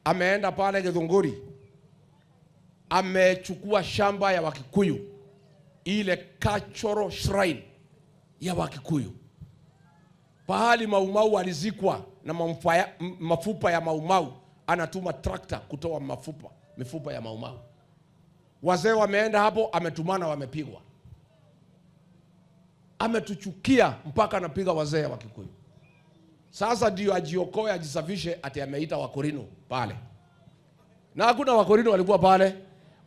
Ameenda pale Githunguri, amechukua shamba ya Wakikuyu, ile cultural shrine ya Wakikuyu, pahali Maumau alizikwa na mafupa ya Maumau. Anatuma trakta kutoa mifupa ya Maumau. Wazee wameenda hapo, ametumana, wamepigwa. Ametuchukia mpaka anapiga wazee wa Kikuyu. Sasa ndio ajiokoe, ajisafishe, ati ameita Wakorino pale, na hakuna Wakorino walikuwa pale.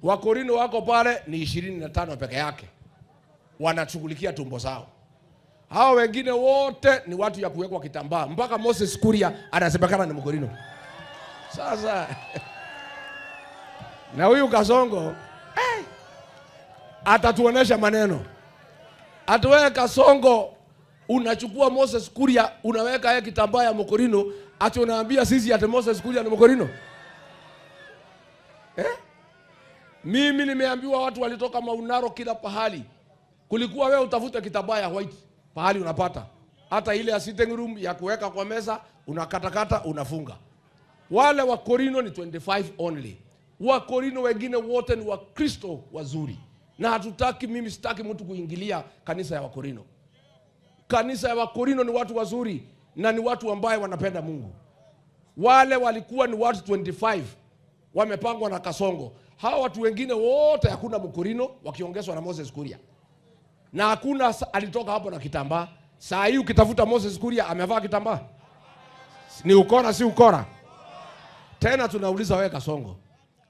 Wakorino wako pale ni 25 peke yake, wanashughulikia tumbo zao. Hao wengine wote ni watu ya kuwekwa kitambaa, mpaka Moses Kuria anasemekana ni Mkorino. Sasa na huyu Kasongo atatuonesha maneno. Atuwe Kasongo, unachukua Moses Kuria unaweka yeye kitambaa ya Mkorino, ati unaambia sisi ati Moses Kuria ni Mkorino? Mimi nimeambiwa watu walitoka Maunaro kila pahali. Kulikuwa wewe utafute kitambaa ya white pahali unapata. Hata ile ya sitting room ya kuweka kwa meza unakatakata unafunga. Wale wa Korino ni 25 only. Wa Korino wengine wote ni Wakristo wazuri. Na hatutaki, mimi sitaki mtu kuingilia kanisa ya Wakorino. Kanisa ya Wakorino ni watu wazuri na ni watu ambaye wanapenda Mungu. Wale walikuwa ni watu 25 wamepangwa na Kasongo. Hawa watu wengine wote hakuna Mkorino, wakiongezwa na Moses Kuria. Na hakuna alitoka hapo na kitambaa. Saa hii ukitafuta Moses Kuria amevaa kitambaa. Ni ukora si ukora? Tena tunauliza wewe Kasongo,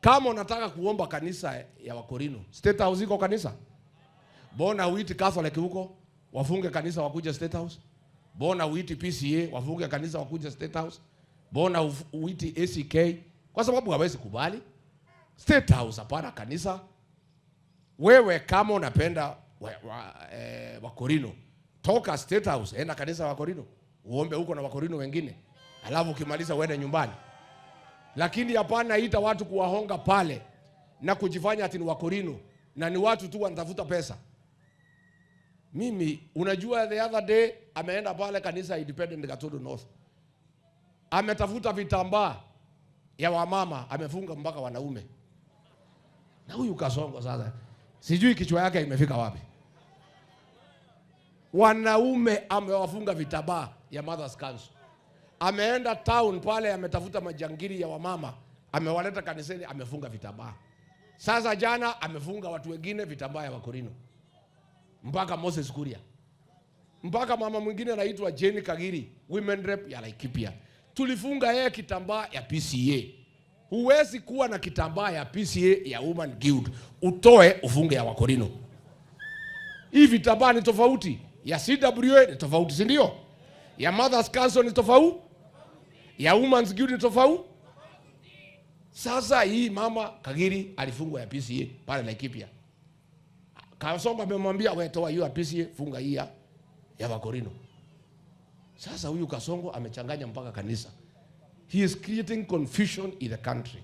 kama unataka kuomba kanisa ya Wakorino, State House iko kanisa? Mbona huiti Catholic huko wafunge kanisa wakuje State House? Mbona huiti PCA wafunge kanisa wakuje State House? Mbona huiti ACK? Kwa sababu hawezi kubali. State House hapana kanisa. Wewe kama unapenda Wakorino, toka State House enda kanisa Wakorino, uombe huko na Wakorino wengine, alafu ukimaliza uende nyumbani. Lakini hapana ita watu kuwahonga pale na kujifanya ati ni Wakorino na ni watu tu wanatafuta pesa. Mimi unajua, the other day ameenda pale kanisa Independent Gatundu North, ametafuta vitambaa ya wamama, amefunga mpaka wanaume. Na huyu Kasongo sasa sijui kichwa yake imefika wapi. Wanaume amewafunga vitambaa ya Mothers Council. Ameenda town pale ametafuta majangili ya wamama, amewaleta kanisani, amefunga vitambaa. Sasa jana amefunga watu wengine vitambaa ya Wakorino, mpaka Moses Kuria, mpaka mama mwingine anaitwa Jane Kagiri, women rep ya Laikipia. Tulifunga yeye kitambaa ya PCA. Huwezi kuwa na kitambaa ya PCA ya Women Guild utoe ufunge ya Wakorino. Hii vitambaa ni tofauti. Ya CWA ni tofauti, si ndio? Ya Mothers Council ni tofauti, ya Women's Guild ni tofauti. Sasa hii mama Kagiri alifungwa ya PCA pale Laikipia. Kasongo amemwambia wewe toa hiyo ya PCA, funga hii ya Wakorino. Sasa huyu Kasongo amechanganya mpaka kanisa. He is creating confusion in the country.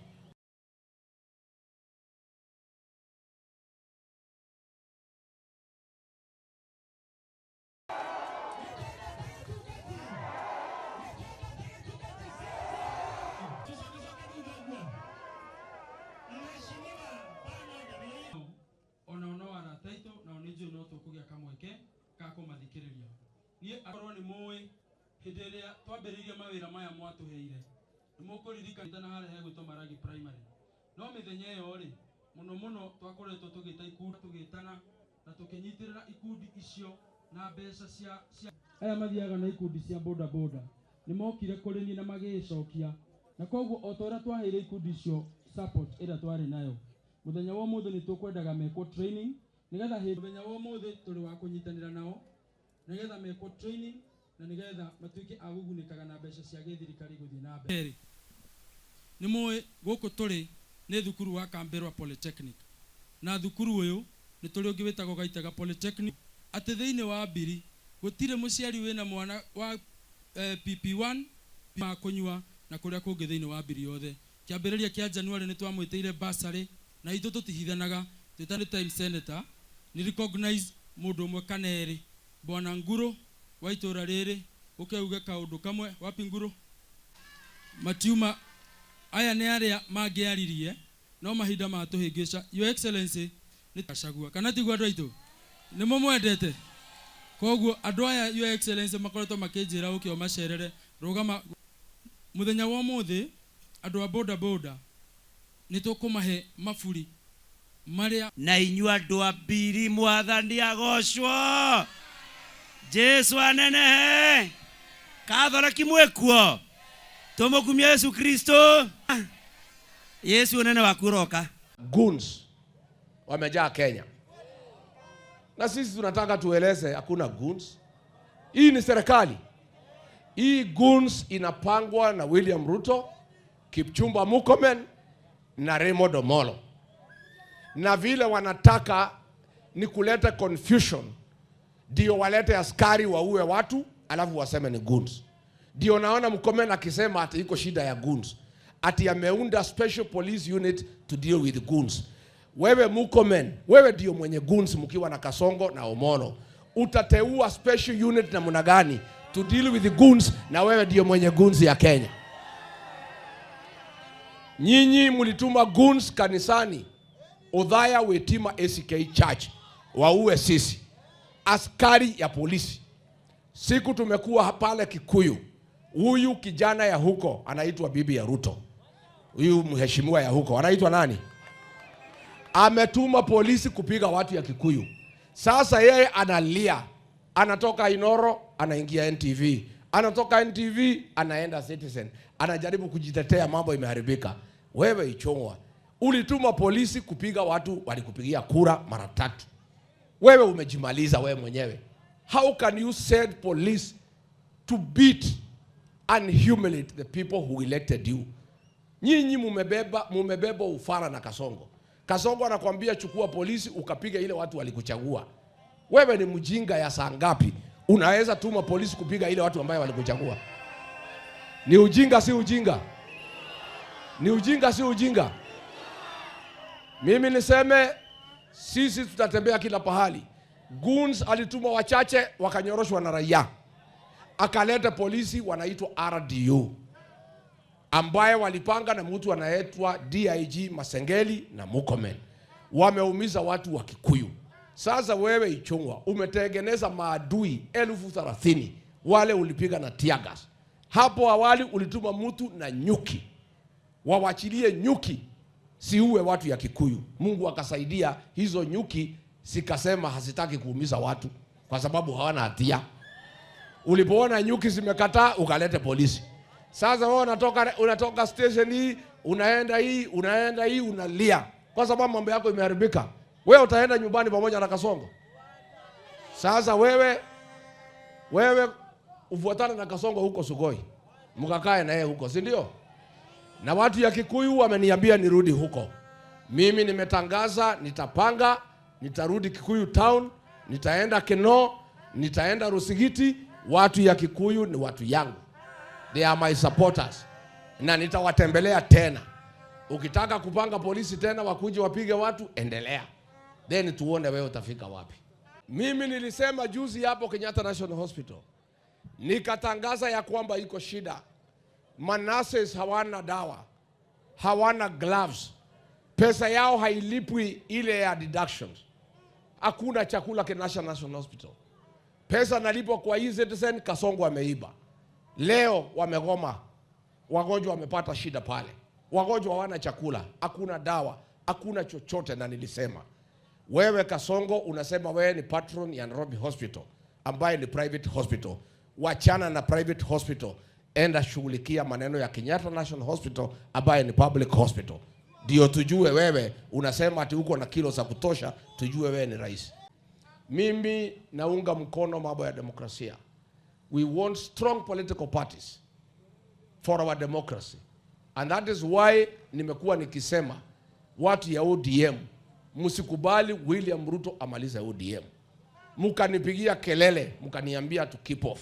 Niĩ akorwo nĩ mũĩ hĩndĩ ĩrĩa twambĩrĩirie mawĩra maya mwatũheire nĩ mũkũririkana na harĩa hegwĩtwo Maragi Primary. No mĩthenya ĩyo rĩ, mũno mũno twakoretwo tũgĩta ikundi, tũgĩtana na tũkĩnyitĩrĩra ikundi icio na mbeca cia aya mathiaga na ikundi cia boda boda nĩ mokire kũrĩ niĩ na magĩĩcokia, na koguo o ta ũrĩa twaheire ikundi icio support ĩrĩa twarĩ nayo mũthenya wa ũmũthĩ nĩ tũkwendaga mekwo training nĩgetha hĩndĩ mũthenya wa ũmũthĩ tũrĩ wa kũnyitanĩra nao nĩgetha mekwo training na nĩgetha matuĩke a kũgunĩkaga na mbeca cia gĩthirikari gũthiĩ na mbere. Nĩ mũĩ gũkũ tũrĩ nĩ thukuru wa Kambĩrwa Polytechnic, na thukuru ũyũ nĩ tũrĩ ũngĩ wĩtagwo Gaitega Polytechnic, atĩ thĩinĩ wa Mbiri gũtirĩ mũciari wĩna mwana wa PP1 ma kũnyua na kũrĩa kũngĩ thĩinĩ wa Mbiri yothe. Kĩambĩrĩria kĩa January nĩ twamwĩtĩire bursary, na ithuĩ tũtihithanaga, twĩta time senator nĩ recognize mũndũ ũmwe kana erĩ. Bwana Nguru wa itũra rĩrĩ ũke uge kaũndũ kamwe. Wapi Nguru? Matiuma Aya nĩ arĩa mangĩaririe no mahinda matũhĩngĩca. Your Excellency, nĩ Gachagua, kana tiguo andũ aitũ nĩ mũmwendete? Koguo andũ aya, Your Excellency, makoretwo makĩnjĩra ũke ũmacerere. Rũgama mũthenya wa ũmũthĩ, andũ a boda boda nĩ tũkũmahe maburi marĩa Na inyuĩ andũ a Mbiri, Mwathani agocwo, Jesu anenehe. Katholeki mwĩkuo, tũmũkumia Yesu Kristo. Yesu, ũnene waku ũroka. Goons wamejaa Kenya, na sisi tunataka tueleze hakuna goons. Hii ni serikali. Hii goons inapangwa na William Ruto, Kipchumba Murkomen na Raymond Omolo, na vile wanataka ni kuleta confusion, ndio walete askari waue watu alafu waseme ni goons. Ndio naona Murkomen akisema ati iko shida ya goons, ati ameunda special police unit to deal with goons. Wewe Murkomen, wewe ndio mwenye goons mkiwa na Kasongo na Omolo, utateua special unit namna gani to deal with the goons, na wewe ndio mwenye goons ya Kenya? Nyinyi mlituma goons kanisani Othaya Witima ACK Church waue sisi, askari ya polisi. Siku tumekuwa pale Kikuyu, huyu kijana ya huko anaitwa bibi ya Ruto, huyu mheshimiwa ya huko anaitwa nani? Ametuma polisi kupiga watu ya Kikuyu. Sasa yeye analia, anatoka Inoro anaingia NTV, anatoka NTV anaenda Citizen, anajaribu kujitetea, mambo imeharibika. Wewe Ichung'wa, ulituma polisi kupiga watu walikupigia kura mara tatu. Wewe umejimaliza wewe mwenyewe. How can you send police to beat and humiliate the people who elected you? Nyinyi mumebeba ufara na Kasongo. Kasongo anakwambia chukua polisi ukapiga ile watu walikuchagua. Wewe ni mjinga ya saa ngapi? Unaweza tuma polisi kupiga ile watu ambayo walikuchagua? Ni ujinga, si ujinga? Ni ujinga, si ujinga? Mimi niseme sisi tutatembea kila pahali. Goons alituma wachache wakanyoroshwa na raia, akaleta polisi wanaitwa RDU ambaye walipanga na mtu anaitwa DIG Masengeli na Murkomen. Wameumiza watu wa Kikuyu. Sasa wewe Ichung'wa umetengeneza maadui 30,000 wale ulipiga na teargas. Hapo awali ulituma mtu na nyuki, wawachilie nyuki siue watu ya Kikuyu. Mungu akasaidia hizo nyuki sikasema hazitaki kuumiza watu kwa sababu hawana hatia. Ulipoona nyuki zimekataa ukalete polisi. Sasa wewe unatoka station hii unaenda hii unaenda hii unalia kwa sababu mambo yako imeharibika. Wewe utaenda nyumbani pamoja na Kasongo. Sasa wewe ufuatane na Kasongo huko Sugoi, mkakae na yeye huko, si ndio? Na watu ya Kikuyu wameniambia nirudi huko. Mimi nimetangaza nitapanga, nitarudi Kikuyu town, nitaenda Kinoo, nitaenda Rusigiti. Watu ya Kikuyu ni watu yangu, they are my supporters, na nitawatembelea tena. Ukitaka kupanga polisi tena wakuje wapige watu, endelea, then tuone wewe utafika wapi. Mimi nilisema juzi hapo Kenyatta National Hospital, nikatangaza ya kwamba iko shida, manurses hawana dawa, hawana gloves, pesa yao hailipwi ile ya deductions, hakuna chakula Kenyatta National Hospital, pesa nalipwa kwa e-Citizen, Kasongo ameiba. Leo wamegoma, wagonjwa wamepata shida pale, wagonjwa hawana chakula, hakuna dawa, hakuna chochote. Na nilisema wewe Kasongo unasema wewe ni patron ya Nairobi Hospital ambaye ni private hospital. Wachana na private hospital, enda shughulikia maneno ya Kenyatta National Hospital ambaye ni public hospital, ndio tujue wewe unasema ati uko na kilo za kutosha, tujue wewe ni rais. Mimi naunga mkono mambo ya demokrasia. We want strong political parties for our democracy. And that is why nimekuwa nikisema watu ya ODM msikubali William Ruto amalize ODM. Mkanipigia kelele, mkaniambia to keep off.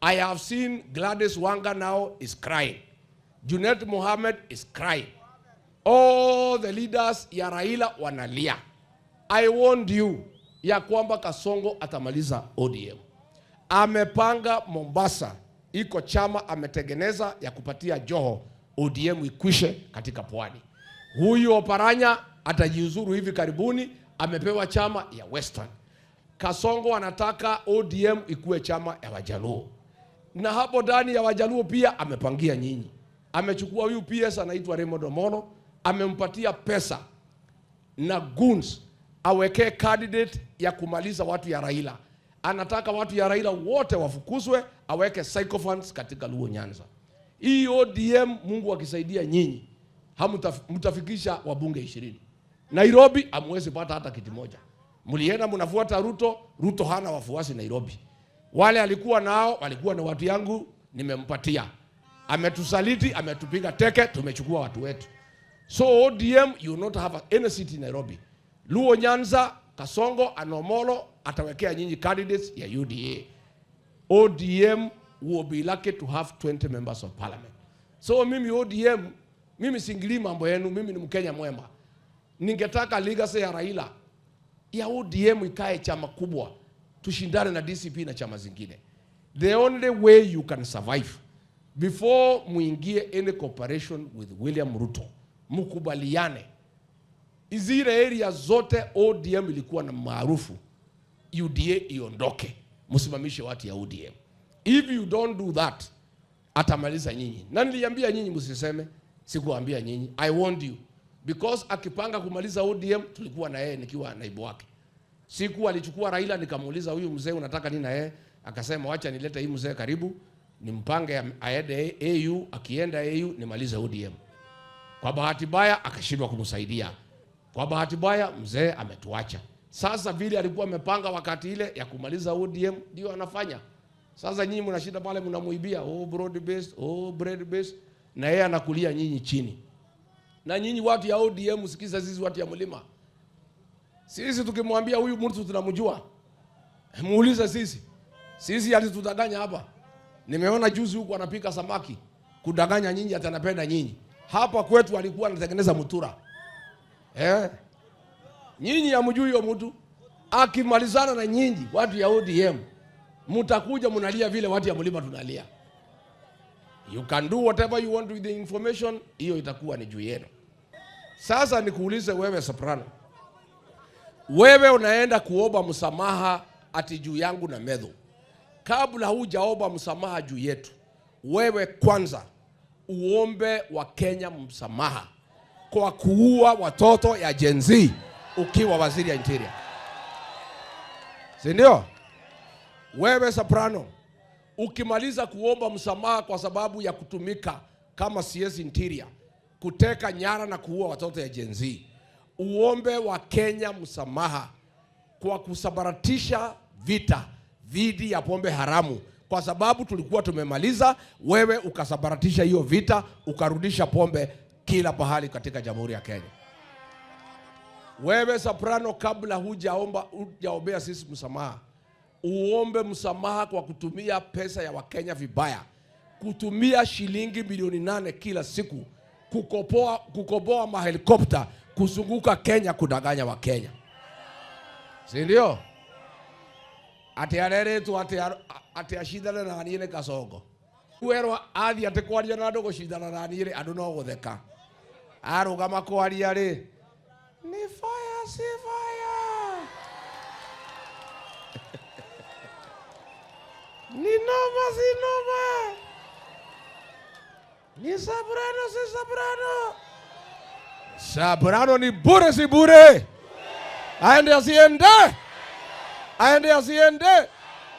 I have seen Gladys Wanga now is crying. Junet Mohammed is crying. All the leaders ya Raila wanalia. I warned you ya kwamba Kasongo atamaliza ODM. Amepanga Mombasa, iko chama ametengeneza ya kupatia Joho ODM ikwishe katika pwani. Huyu Oparanya atajiuzuru hivi karibuni, amepewa chama ya Western. Kasongo anataka ODM ikuwe chama ya Wajaluo, na hapo ndani ya Wajaluo pia amepangia nyinyi. Amechukua huyu PS anaitwa Raymond Omolo, amempatia pesa na goons awekee candidate ya kumaliza watu ya Raila. Anataka watu ya Raila wote wafukuzwe, aweke sycophants katika Luo Nyanza. Hii ODM, Mungu akisaidia nyinyi, hamtafikisha wabunge 20. Nairobi hamwezi pata hata kiti moja. Mlienda mnafuata Ruto, Ruto hana wafuasi Nairobi. Wale alikuwa nao walikuwa ni watu yangu, nimempatia. Ametusaliti, ametupiga teke, tumechukua watu wetu. So ODM, you will not have any seat in Nairobi. Luo Nyanza, Kasongo, Anomolo atawekea nyinyi candidates ya UDA. ODM will be lucky to have 20 members of parliament. So mimi ODM, mimi siingilii mambo yenu, mimi ni Mkenya mwema. Ningetaka legacy ya Raila ya ODM ikae chama kubwa, tushindane na DCP na chama zingine. The only way you can survive before muingie any cooperation with William Ruto, mukubaliane zile area zote ODM ilikuwa na maarufu, UDA iondoke, msimamishe watu ya ODM. If you don't do that, atamaliza nyinyi. Na niliambia nyinyi msiseme, sikuambia nyinyi. I warned you because akipanga kumaliza ODM, tulikuwa na yeye nikiwa naibu wake. Siku alichukua Raila, nikamuuliza huyu mzee unataka nini na yeye? Akasema wacha nilete hii mzee karibu, nimpange aende AU, akienda AU nimalize ODM. Kwa bahati mbaya akashindwa kumsaidia. Kwa bahati mbaya mzee ametuacha. Sasa vile alikuwa amepanga wakati ile ya kumaliza ODM ndio anafanya. Sasa nyinyi mnashinda pale mnamuibia, oh broad based, oh bread based, na yeye anakulia nyinyi chini. Na nyinyi watu ya ODM, sikiza sisi watu ya mlima. Sisi tukimwambia huyu mtu tunamjua. Muulize sisi. Sisi alitudanganya hapa. Nimeona juzi huku anapika samaki kudanganya nyinyi ati anapenda nyinyi. Hapa kwetu alikuwa anatengeneza mutura. Eh? Nyinyi hamjui huyo mtu. Akimalizana na nyinyi watu ya ODM, mtakuja mnalia vile watu ya mlima tunalia. You can do whatever you want with the information, hiyo itakuwa ni juu yenu. Sasa nikuulize wewe Soprano, wewe unaenda kuomba msamaha ati juu yangu na Methu. Kabla hujaomba msamaha juu yetu, wewe kwanza uombe wa Kenya msamaha kwa kuua watoto ya Gen Z ukiwa waziri ya Interior, si ndio? Wewe Soprano, ukimaliza kuomba msamaha kwa sababu ya kutumika kama CS Interior kuteka nyara na kuua watoto ya Gen Z, uombe wa Kenya msamaha kwa kusambaratisha vita dhidi ya pombe haramu, kwa sababu tulikuwa tumemaliza, wewe ukasambaratisha hiyo vita, ukarudisha pombe kila pahali katika Jamhuri ya Kenya. Wewe Soprano, kabla hujaomba hujaombea sisi msamaha, uombe msamaha kwa kutumia pesa ya Wakenya vibaya, kutumia shilingi milioni 8 kila siku kukoboa mahelikopta kuzunguka Kenya kudanganya Wakenya, si ndio? Ati areretwo ati acindane na niĩ nĩ Kasongo werwo athiĩ atĩ kwaria na andũ gũcindana na niĩ rĩ, andũ no gũtheka arũgama kwaria rĩ, ni fire si fire, ni noma si noma, ni Soprano si Soprano. Soprano ni bure si bure, aende asiende, aende asiende.